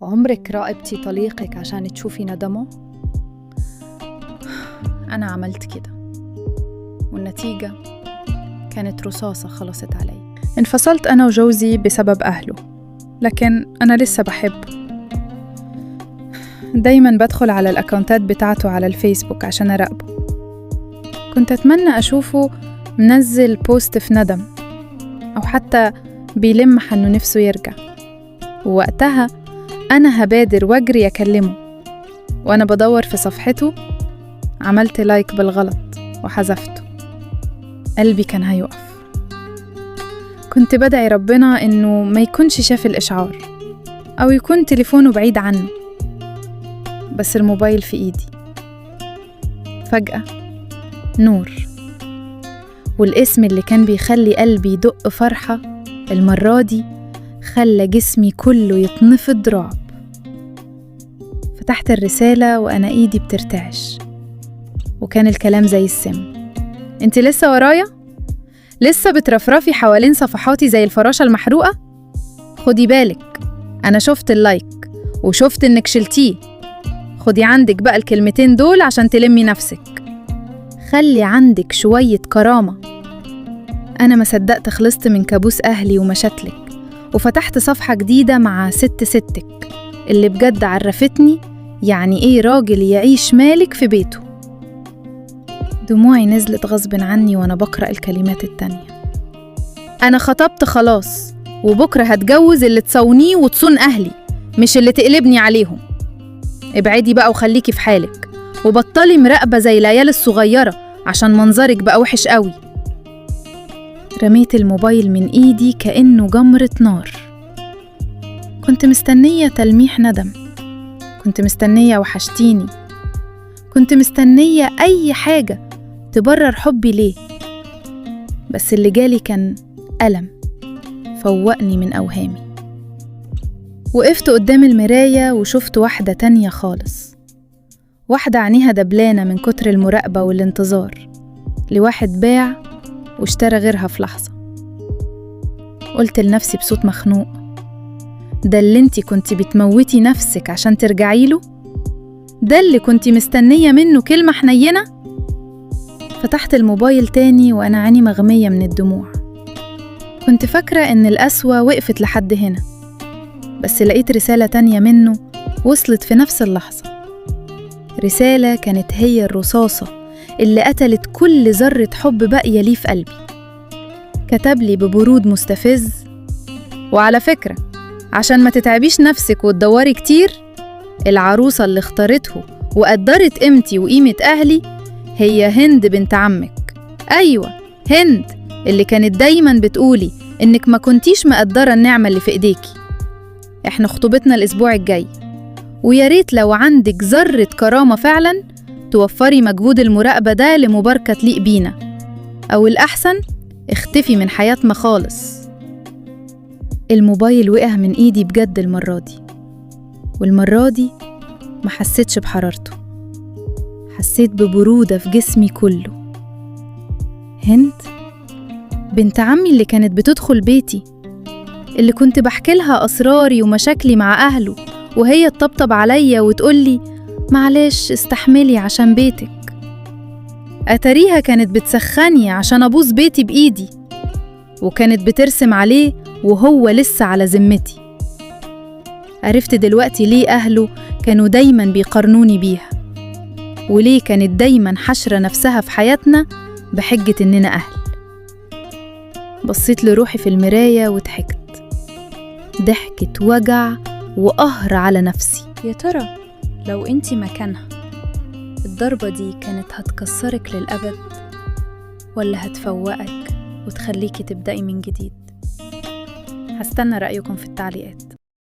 عمرك راقبتي طليقك عشان تشوفي ندمه؟ أنا عملت كده، والنتيجة كانت رصاصة خلصت علي. انفصلت أنا وجوزي بسبب أهله، لكن أنا لسه بحبه. دايماً بدخل على الأكاونتات بتاعته على الفيسبوك عشان أراقبه. كنت أتمنى أشوفه منزل post في ندم، أو حتى بيلمح إنه نفسه يرجع، ووقتها أنا هبادر وأجري أكلمه. وأنا بدور في صفحته عملت like بالغلط وحذفته. قلبي كان هيقف. كنت بدعي ربنا إنه ما يكونش شاف الإشعار، أو يكون تليفونه بعيد عنه، بس الموبايل في إيدي. فجأة نور، والاسم اللي كان بيخلي قلبي يدق فرحة المرة دي خلى جسمي كله يتنفض رعب. فتحت الرسالة وأنا إيدي بترتعش، وكان الكلام زي السم. انت لسه ورايا؟ لسه بترفرفي حوالين صفحاتي زي الفراشة المحروقة؟ خدي بالك، أنا شفت ال like وشفت إنك شلتيه. خدي عندك بقى الكلمتين دول عشان تلمي نفسك. خلي عندك شوية كرامة. أنا ما صدقت خلصت من كابوس أهلي ومشاكلك، وفتحت صفحة جديدة مع ست ستك اللي بجد عرفتني يعني إيه راجل يعيش مالك في بيته. دموعي نزلت غصب عني وأنا بقرأ الكلمات التانية. أنا خطبت خلاص، وبكرة هتجوز اللي تصونيه وتصون أهلي، مش اللي تقلبني عليهم. ابعدي بقى وخليكي في حالك، وبطلي مراقبة زي العيال الصغيرة عشان منظرك بقى وحش قوي. رميت الموبايل من إيدي كأنه جمرة نار. كنت مستنية تلميح ندم، كنت مستنية وحشتيني، كنت مستنية أي حاجة تبرر حبي ليه، بس اللي جالي كان ألم فوقني من أوهامي. وقفت قدام المراية وشفت واحدة تانية خالص، واحدة عينيها دبلانة من كتر المراقبة والانتظار لواحد باع واشترى غيرها في لحظة. قلت لنفسي بصوت مخنوق، ده اللي انتي كنتي بتموتي نفسك عشان ترجعيله؟ ده اللي كنتي مستنية منه كلمة حنينة؟ فتحت الموبايل تاني وأنا عيني مغمية من الدموع. كنت فاكرة إن القسوة وقفت لحد هنا، بس لقيت رسالة تانية منه وصلت في نفس اللحظة. رسالة كانت هي الرصاصة اللي قتلت كل ذرة حب باقية ليه في قلبي. كتب لي ببرود مستفز، وعلى فكرة عشان ما تتعبيش نفسك وتدوري كتير، العروسة اللي اختارته وقدرت قيمتي وقيمة أهلي هي هند بنت عمك. أيوة هند اللي كانت دايماً بتقولي إنك ما كنتيش مقدرة النعمة اللي في إيديكي. إحنا خطوبتنا الأسبوع الجاي، ويا ريت لو عندك ذرة كرامة فعلاً توفري مجهود المراقبة ده لمباركة تليق بينا، أو الأحسن اختفي من حياتنا خالص. الموبايل وقع من إيدي بجد المرة دي، والمرة دي ما حسيتش بحرارته، حسيت ببرودة في جسمي كله. هند بنت عمي اللي كانت بتدخل بيتي، اللي كنت بحكي لها أسراري ومشاكلي مع أهله، وهي تطبطب عليا وتقولي معلش استحملي عشان بيتك. أتاريها كانت بتسخني عشان أبوظ بيتي بإيدي، وكانت بترسم عليه وهو لسه على ذمتي. عرفت دلوقتي ليه أهله كانوا دايماً بيقارنوني بيها، وليه كانت دايماً حشرة نفسها في حياتنا بحجة إننا أهل. بصيت لروحي في المراية وضحكت ضحكة وجع وقهر على نفسي. يا ترى لو انتي مكانها الضربة دي كانت هتكسرك للأبد، ولا هتفوقك وتخليكي تبدأي من جديد؟ هستنى رأيكم في التعليقات.